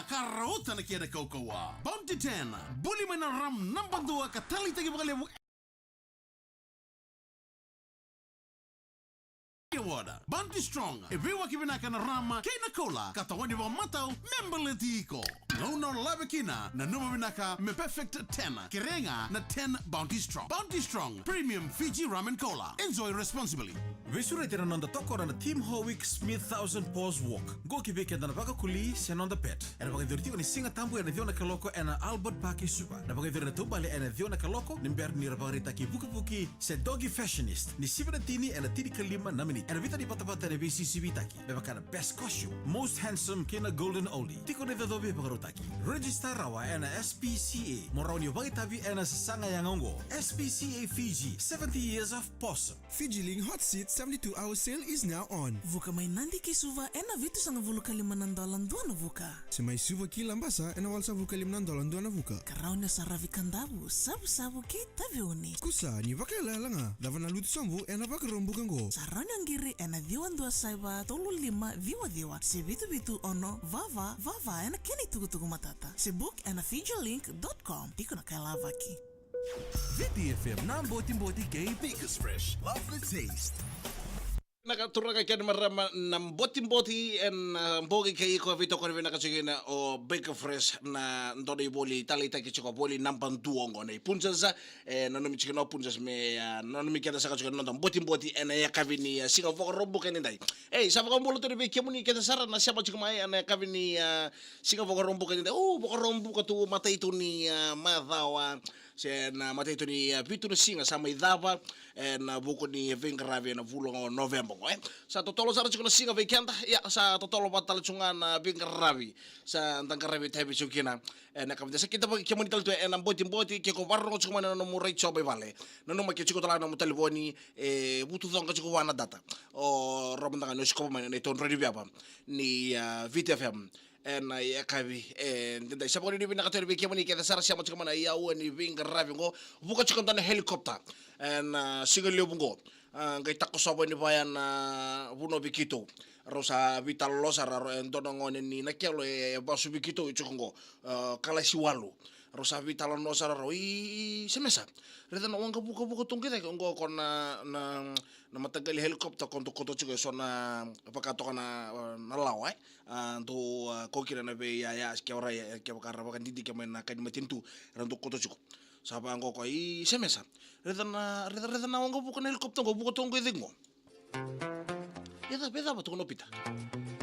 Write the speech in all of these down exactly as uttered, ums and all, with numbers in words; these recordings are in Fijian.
Ka rauta na kena kaukauwa. Bounty ten, buli mai na rum naba dua ka taleitaki vakalevu. Award. Bounty Strong, e veiwaki vinaka na rum kei na koula, ka tawani vakamatau me baleti iko. Gauna o lave kina, nanuma vinaka me Perfect ten, kerea ga na ten Bounty Strong. Bounty Strong, premium Fiji rum and cola. Enjoy responsibly. Veisureti ena noda tokona na Tim Howick Smith Thousand Paws Walk. Qo ki vei keda na vakakuli se noda pet. Ena vakayacori tiko ni Siga Tabu ena ciwa na kaloko ena Albert Park e Suva. Na vakayacori na taubale ena ciwa na kaloko ni bera ni ra vakaraitaki vukivuki se doggy fashionist ni sivi na tini ena tinikalima na miniti. Ena vica na ivatavata ena veisisivitaki me vaka na best costume, most handsome kei na golden oldie. Tiko na icocovi e vakarautaki. Register rawa ena S P C A mo rawa ni vakaitavi ena sasaga yaga oqo. S P C A Fiji, seventy years of Possum. Fiji Link Hot Seat seventy-two hour sale is now on. Vuka mai Nadi ki Suva ena vitusagavulu ka lima na dola dua na vuka. Se mai Suva ki Labasa ena walusagavulu ka lima na dola dua na vuka. Ka rawa ni o saravi Kadavu, Savusavu kei Taveuni. Kusa, ni vakaiyalayala ga, cava na lutu sobu ena Vakaraubuka qo. Sa rawa ni o qiri ena ciwa dua saiva tolu lima ciwa ciwa se vitu vitu ono va va va va ena kena itukutuku matata. Se book ena fiji link dot com. Tiko na ka e lavaki. Viti F M na Botiboti kei Baker's Fresh. Love the taste. Na ka turaga kei na marama na Botiboti ena, uh, bogi kei iko, veitokoni vinaka tiko kina o Baker Fresh, na dua na ivoli taleitaki tiko, voli naba dua oqo nei Punjas. E nanumi tiko na Punjas me, uh, nanumi keda saka tiko na noda Botiboti ena yakavi ni, uh, siga Vakaraubuka nidai. Ei, sa vakabula tu vei kemuni keda sara na sema tiko mai ena yakavi ni, uh, siga Vakaraubuka nidai. O, Vakaraubuka tu matai tu ni, uh, macawa. Se na matai tu ni, e, vitu na siga sa mai cava, e, ena vuku ni veiqaravi ena vula o Noveba oqo, e. Sa totolo sara tiko na siga vei keda, ia, sa totolo vata tale tiko ga na veiqaravi. Sa da qaravi tavi tiko kina, e, na ka vei sa keda vei kemuni tale tu ena Botiboti, ke ko vakarorogo tiko mai na nomu rai job i vale. Nanuma ke tiko tale na nomu talevoni, e, vutucoqa tiko vua na data. O rawa mada ga ni o sikova mai na neitou drau ni veva ni, a, Viti F M. Ena yakavi, e, nidai. Sa vakanuinui vinaka tu vei kemuni kece sara sema tiko mai na aua ni veiqaravi oqo. Vuka tiko dua na helicopter ena, a, siga levu oqo. A, qai takosova yani vaya na vanua vei keitou. Rau sa veitalanoa sara, rau, e, dua na gone ni Nakelo e, e vasu vei keitou e tiko oqo. A, kalasi walu. Rau sa veitalanoa sara rau, i, i, semesa. Raica na waqa vukavuka tu qo i cake, oqo ko na, na, na mataqali helicopter ko dau kauta tiko eso na, vaka toka na, na lawa, e. A, dau, a, kau kina na veiyaya, kevaka ra, kevaka ra vakadidike mai na ka ni matanitu, era dau kauta tiko. Sa vaqo ko, i, semesa. Raica na, raica, raica na waqa vuka na helicopter qo, vuka tu qo i cake qo. E cava, e cava, tukuna o Pita.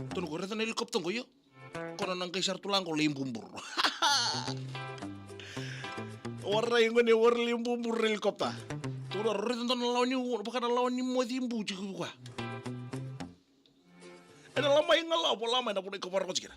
Tukuna qo, raica na helicopter qo, io. Ko na qai sara tu la qo lai buburu. Warai qo ni warai lai buburu helicopter. Tukuna, raica dua na lawa ni, vaka na lawa ni moce i bu tiko vua. Ena lomai ga lo, vo lomai na vuna iko vakarorogo tiko kina.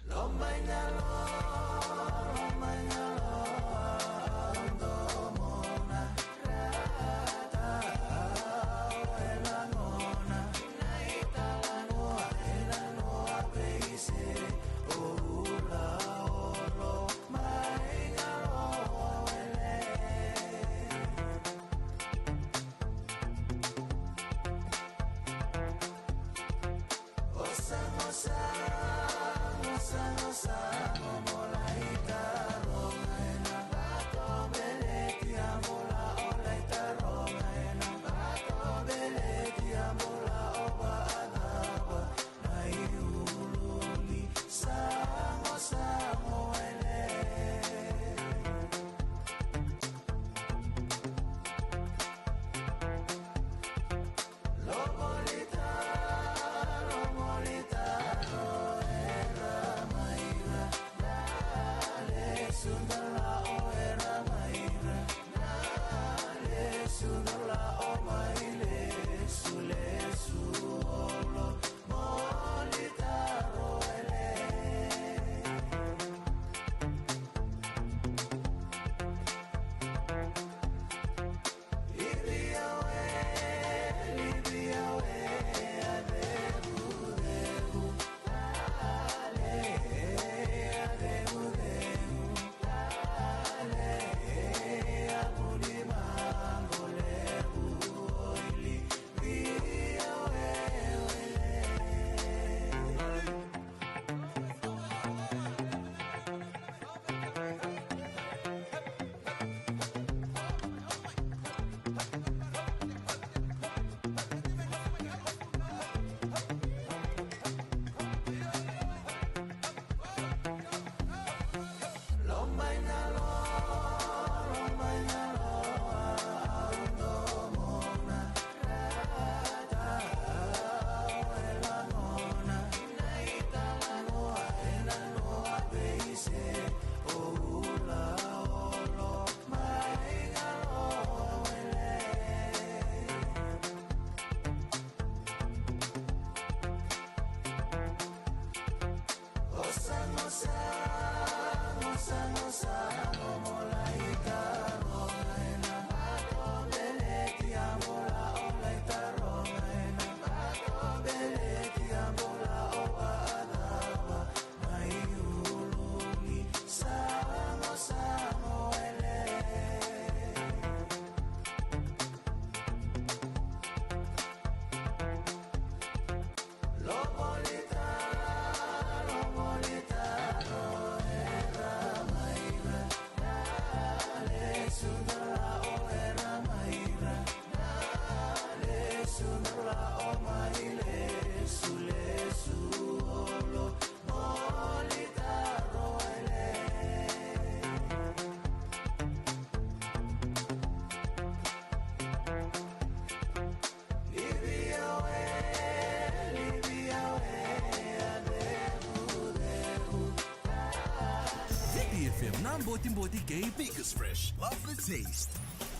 City F M na Botiboti kei Bakers Fresh. Love the taste.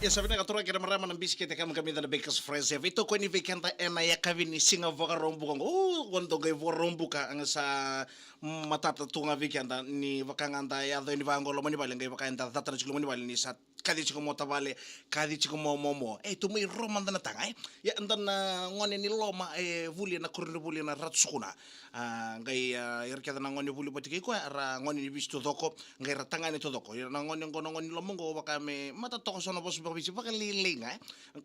Ia sa vinaka turaga kei na marama na bisikete kamikamica na Bakers Fresh. E veitokoni vei keda ena yakavi ni siga Vakaraubuka oqo. O, qo dou qai Vakaraubuka, a, sa matata tu ga vei keda ni vaka ga da yaco yani vaqo loma ni vale, qai vaka eda cata na tiko loma ni vale ni sa kaci tiko mo tavale, kaci tiko mo momo. E, tu mai rua mada na taga, e. Ia, eda na gone ni loma, e, vuli ena koronivuli ena Ratu Sukuna. A, qai, a, ira kece na gone vuli vata kei koya, era gone ni Viti taucoko, qai ra tagane taucoko. Ira na gone qo, na gone ni loma qo, vaka me mata toka so na vosa vakaViti, vakalailai ga, e.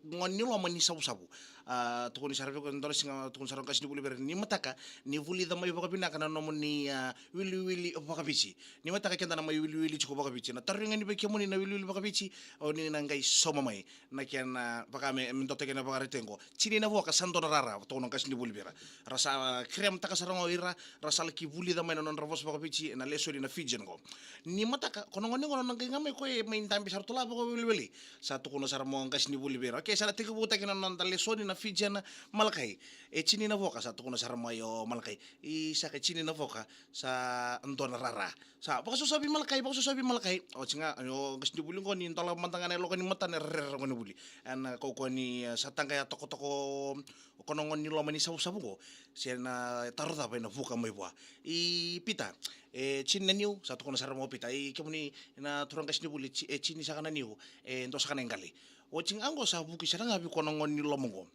Gone ni loma ni Savusavu. A, tukuni sara vei koya, dua na siga tukuni sara o qasenivuli vei ira, ni mataka, ni vulica mai vakavinaka na nomuni, a, wiliwili vakaViti. Ni mataka keda na mai wiliwili tiko vakaViti. Na tarogi ga ni vei kemuni na wiliwili vakaViti, o ni na qai sauma mai. Na kena, vaka me, me dua tale na vakaraici qo. Tini na vuaka sa dua na rara, tukuna o qasenivuli vei ira. Ra sa, a, keremataka sara ga o ira, ra sa laki vulica mai na nodra vosa vakaViti ena lesoni na Fijian qo. Ni mataka, ko na gone qo na qai ga mai koya mai dabe sara tu la vakawiliwili. Sa tukuna sara mai o qasenivuli vei ira. Okei, sa na tekivutaki na noda lesoni na Fijian, Malakai. E tini na vuaka, sa tukuna sara mai o Malakai. I saka, e tini na vuaka, sa dua na rara. Sa vakasausavi Malakai, vakasausavi Malakai. Oti ga, o qasenivuli qo ni dola mada ga na yaloka ni matana, e rere o qasenivuli. Ena kaukaua ni, e, sa taqaya tokotoko o koya na gone ni loma ni Savusavu qo. Se na taro cava ena vuka mai vua. I Pita, e tini na niu, sa tukuna sara mai o Pita. I kemuni na turaga qasenivuli, ti-, e tini saka na niu, e dua saka na iqali. Oti ga qo sa vuki sara ga vei koya na gone ni loma qo.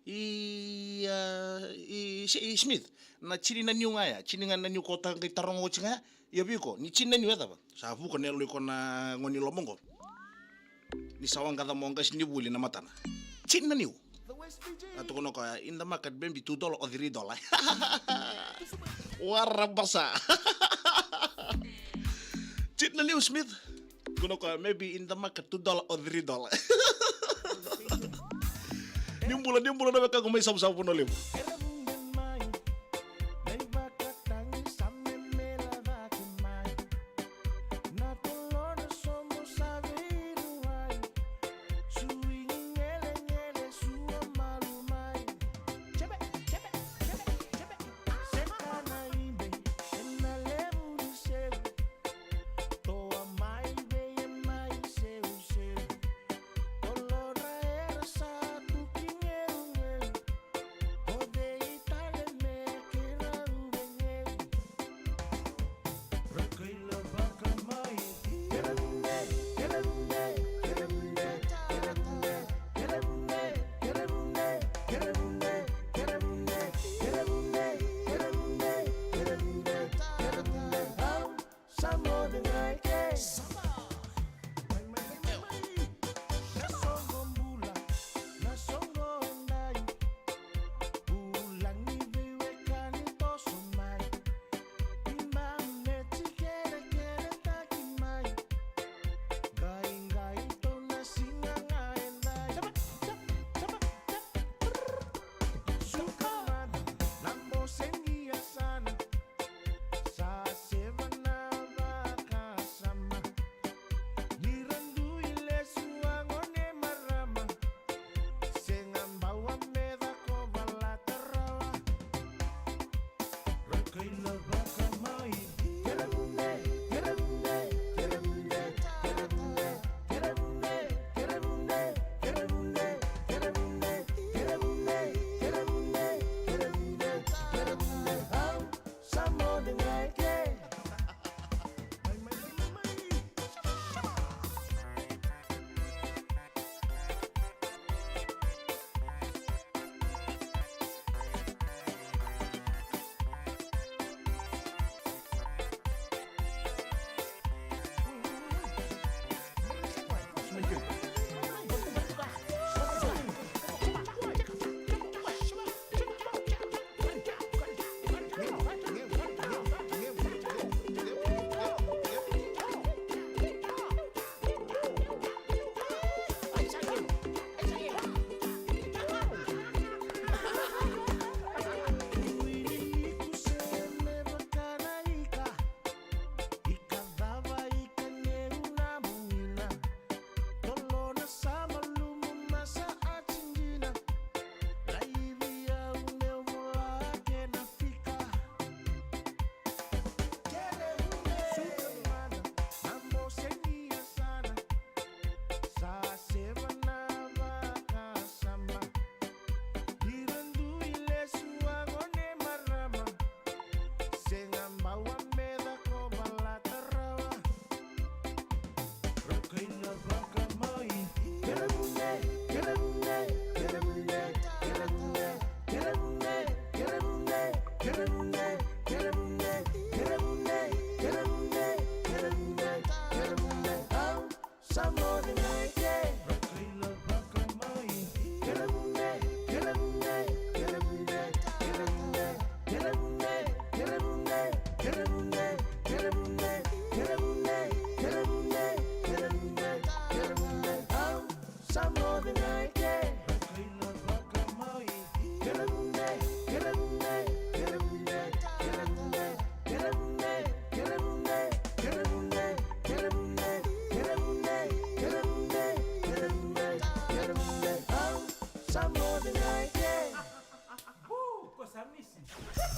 I, a, i, i Smith, na tini na niu ga ya, tini ga na niu ko ta-, qai taroga oti ga ya, ia vei iko, ni tini na niu e cava? Sa vuka na yalo i koya na gone ni loma qo. Ni sa waqaca mai o qasenivuli na matana. Tini na niu. A tukuna o koya, in the market, maybe two dollar or three dollar. Warabasa. Tini na niu, Smith. Tukuna o koya, maybe in the market two dollar or three dollar. Ni bula, ni bula na wekaqu mai Savusavu, Vanua Levu.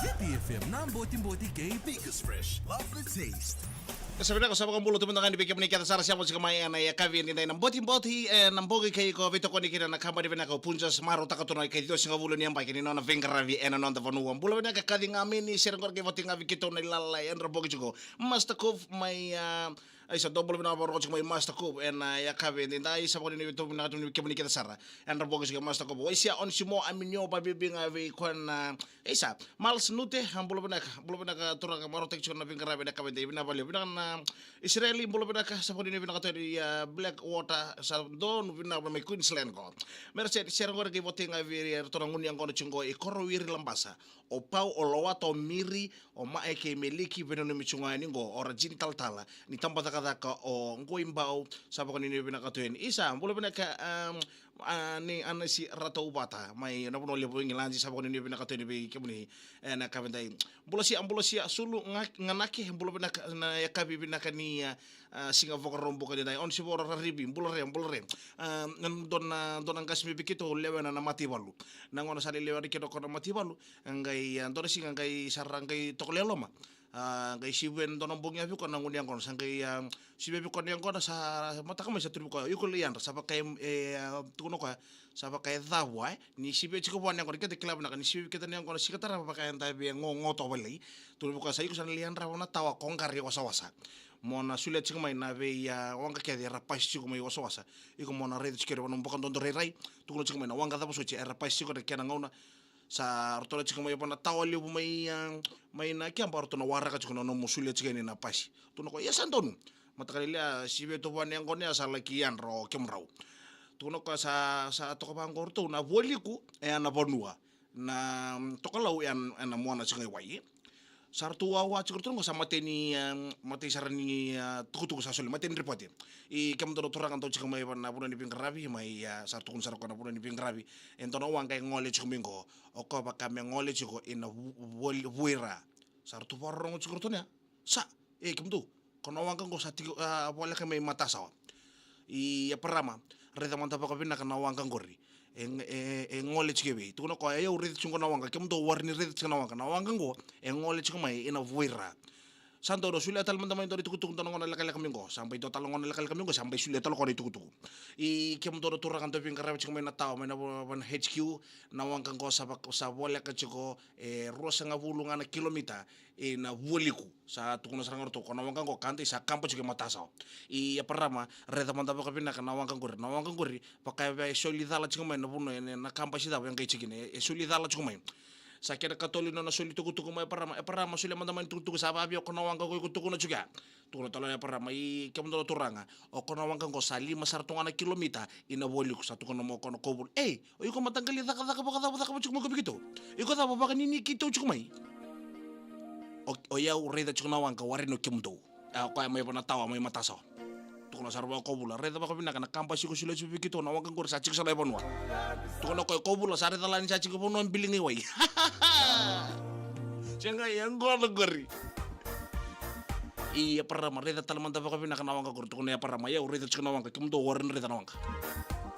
Viti F M na Botiboti kei Biggest Fresh. Love the taste. Sa vinaka, sa vakabula tu mada ga yani vei kemuni kece sara sema tiko mai ena yakavi edaidai na Botiboti, e, na bogi kei iko veitokoni kina na kabani vinaka o Punjas, marautaka tu na ikatinisigavulu ni yabaki ni nona veiqaravi ena noda vanua. Bula vinaka Kaci Gamini, sere qori kei vata ga vei keitou na ilala e yadra bogi tiko. Master Cove mai, a, Isa, dou bula vinaka vakarorogo tiko mai Master Cove ena yakavi edaidai, sa vakanuinui tu vinaka tu vei kemuni kece sara. Yadra bogi tiko Master Cove. Waisia Onisimo Aminio, vakabibi ga vei koya na, isa, Miles Nute, a, bula vinaka, bula vinaka turaga, marautaki tiko na veiqaravi ena yakavi edaidai, vinaka vakalevu, vinaka na Isireli, bula vinaka, sa vakanuinui vinaka tu yani, a, Black Water, sa donu vinaka mai Queensland qo. Mera sere, sere qori kei vata ga vei iratou na gunu yaqona tiko qo i Korowiri Labasa. O Pau, o Lawata, o Miri, o Mae kei Meliki, veinanumi tiko ga yani qo, o Rajini Talatala, ni tabacakacaka o Qoibau, sa vakanuinui vinaka tu yani. Isa, bula vinaka, um, a, ni Anasi Ratauvata, mai na vanua levu o Igiladi, sa vakanuinui vinaka tu yani vei kemuni ena yakavi edaidai. Bula Sia, bula Sia, Sulu, Ga-, Ganake, bula vinaka, na yakavi vinaka ni, a, a, siga Vakaraubuka edaidai. Onisivoro Rarivi, bula re, bula re. A, dua na, dua na qase mai vei keitou lewena na mataivalu. Na gauna sa lai lewe yani kina o koya na mataivalu, qai, a, dua na siga qai sa ra qai toka lai loma. A, qai sivi e dua na bogi vei koya na gunu yaqona, sa qai, a, sivi vei koya na yaqona, sa mataka mai sa tukuna vei koya, iko lai yadra, sa vaka e, e, a, tukuna o koya, sa vaka e cavu, e. Ni sivi tiko vua na yaqona, keda kila vinaka, ni sivi keda na yaqona, sika tarava vaka eda via gogo toka vakalailai. Tukuna vei koya sa iko sa na lai yadrava na tawa ko qara i wasawasa. Mo na solia tiko mai na vei, a, waqa kece era pasi tiko mai wasawasa. Iko mo na raica tiko ira vua na bokadodo rairai. Tukuna tiko mai na waqa cava soti era pasi tiko ena kena gauna. Sa ratou na tiko mai vua na tawa levu mai, a, mai na keba, ratou na waraka tiko na nomu solia tiko yani na pasi. Tukuna o koya, ia sa donu. Mataka lailai a sivi tu vua na yaqona ya sa laki yadra o kemudrau. Tukuna o koya sa, sa toka vaqo o ratou na vualiku, e a na vanua. Na, mm, tokalau e a, e na muana tiko ga i wai. Sa ratou wawa tiko ratou qo sa matai ni, a, matai sara ni, a, tukutuku sa soli, matai ni ripote. I kemudou na turaga dou tiko mai va na vanua ni veiqaravi, mai, a, sa tukuna sara o koya na vanua ni veiqaravi. E dua na waqa e gole tiko mai qo. O koya vaka me gole tiko ina vu-, vu-, vuaira. Sa ratou vakarorogo tiko ratou na ya. Sa, e, kemudou. Ko na waqa qo sa tiko, a, voleka mai matasawa. I Eparama, raica mada vakavinaka na waqa qori. E, e, e gole tiko e vei. Tukuna o koya, e, au raica tiko na waqa, kemudou warai ni raica tiko na waqa. Na waqa qo, e gole tiko mai ina vuaira. Sa dou na solia tale mada mai dua na itukutuku, dua na gauna lekaleka mai qo. Sa bai dua tale na gauna lekaleka mai qo, sa bai solia tale o koya na itukutuku. I kemudou na turaga dou veiqaravi tiko mai na tawa, mai na vo-, na H Q, na waqa qo sa va-, sa voleka tiko e ruasagavulu ga na kilomita ina vualiku. Sa tukuna sara ga o ratou ko na waqa qo ka dei sa kaba tiko e matasawa. I Eparama, raica mada vakavinaka na waqa qori. Na waqa qori, vaka e soli cala tiko mai na vanua, e na kabasi cava e qai tiko kina, e, e soli cala tiko mai. Sa kena ikatolu ni nona soli tukutuku mai o Eparama. Eparama, solia mada mai na itukutuku sa vavia o koya na waqa qo iko tukuna tiko ya. Tukuna tale o Eparama, i kemudou na turaga, o koya na waqa qo sa lima sara tu ga na kilomita ina vualiku. Sa tukuna mai o koya na kovula, ei, o iko mataqali cakacaka vakacava cakava tiko mai ko vei keitou? Iko cava vakaniniki keitou tiko mai? O, o yau raica tiko na waqa, warai ni o kemudou. A, o koya mai va na tawa mai matasawa. Tukuna sara vua o kovula, raica vakavinaka na kabasi iko solia tiko vei keitou, na waqa qori sa tiko sara e vanua. Tukuna o koya, kovula, sa raica la ni sa tiko vanua, bili ga i wai. Sega, e yaqona qori. I Eparama, raica tale mada vakavinaka na waqa qori. Tukuna o Eparama, i au raica tiko na waqa, kemudou warai ni raica na waqa.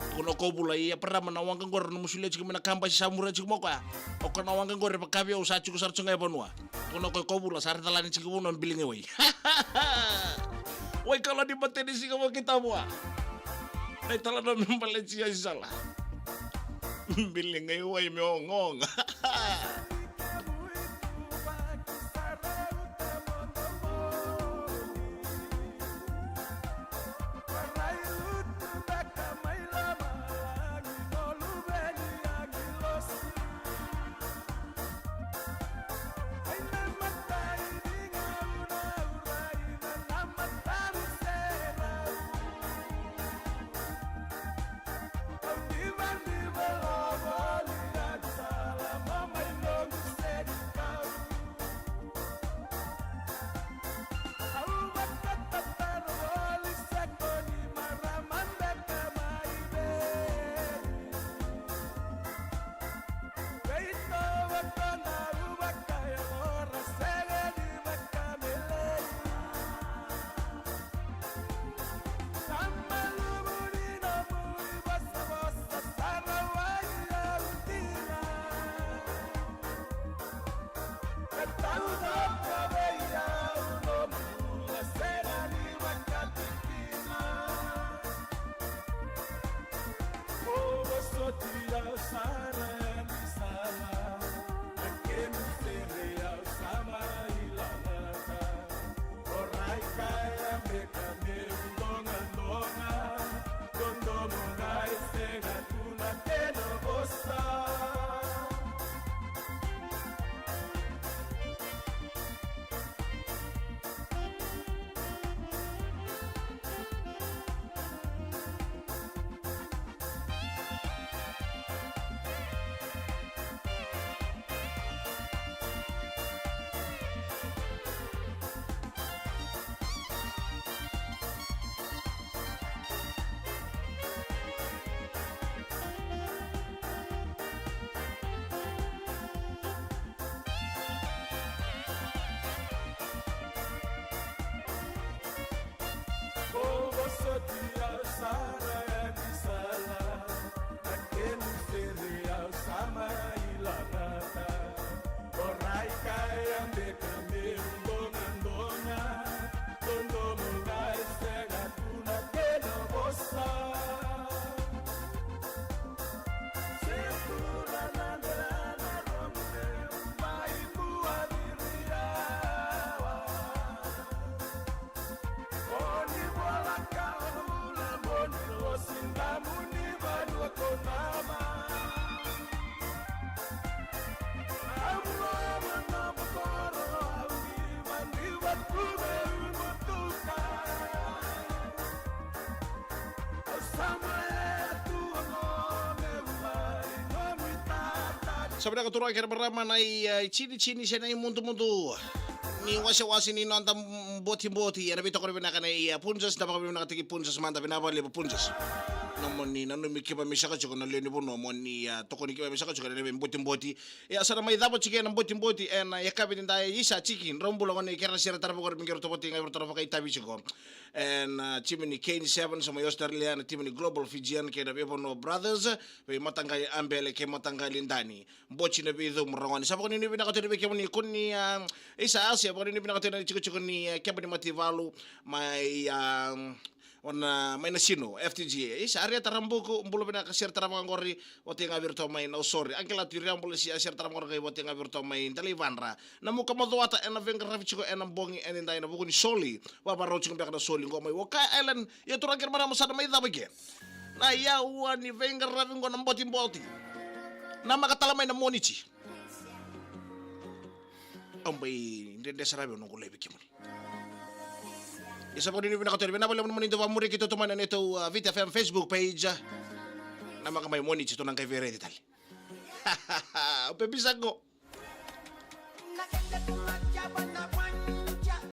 Tukuna o kovula, i Eparama, na waqa qori nomu solia tiko mai na kabasi sa muria tiko mai o koya. O koya na waqa qori vaka vei au sa tiko sara tiko ga e vanua. Tukuna o koya, kovula, sa raica la ni tiko vanua, bili ga i wai. Wai kalo ni mateni siga vakitavua. Ai tala no me baleti ya sala. Bili ga i wai me ogaoga. Sa vinaka turaga kei na marama na i, e, tini tini se na i mudumudu ni wasewase ni noda m-, botiboti. Ena veitokoni vinaka na i, e, Punjas, na vakavinavinakataki Punjas mada, vinaka vakalevu Punjas. Na moni nanumi keimami saka tiko na lewe ni vanua, moni, e, tokoni keimami saka tiko na lewe ni botiboti. Ia sa na mai cava tiko ena botiboti ena yakavi nidai, isa tiki, drau bula gone, kei ira na sere tarava qori me qai ratou vata ga me ratou na vakaitavi tiko. Ena, a, timi ni Kane Sevens mai Australia, na timi ni Global Fijian kei na Veivanua Brothers, vei Mataqali Abele kei Mataqali Dani. Boti na veicumu ragone. Sa vakanuinui vinaka tu vei kemuni koni, a, isa, se vakanuinui vinaka tu na tikotiko ni, a, keba ni mataivalu mai, a, o na mai Nasinu, F T G. Isa, Aria Tarabuku, bula vinaka, sere tarava qori, vata ga vei iratou mai Nausori. Angela Tuiria, bula, isa, sere tarava qori, vata ga vei iratou mai Delaivadra. Namuka Macuata ena veiqaravi tiko ena bogi ena nidai ena vuku ni soli. Vavarau tiko beka na soli qo mai Waikato Island. Ia turaga kei na marama, sa na mai cava ke na yaua ni veiqaravi qo na botiboti. Namaka tale mai na Moniti. Au bai dredre sara vei au noqu live vei kemuni. Ia sa vakanuinui vinaka tu, vinaka vakalevu na nomuni dau vakamuri keitou tu mai na neitou, a, Viti F M Facebook page. Namaka mai Moniti, tou na qai veiraici tale. Au bebisako.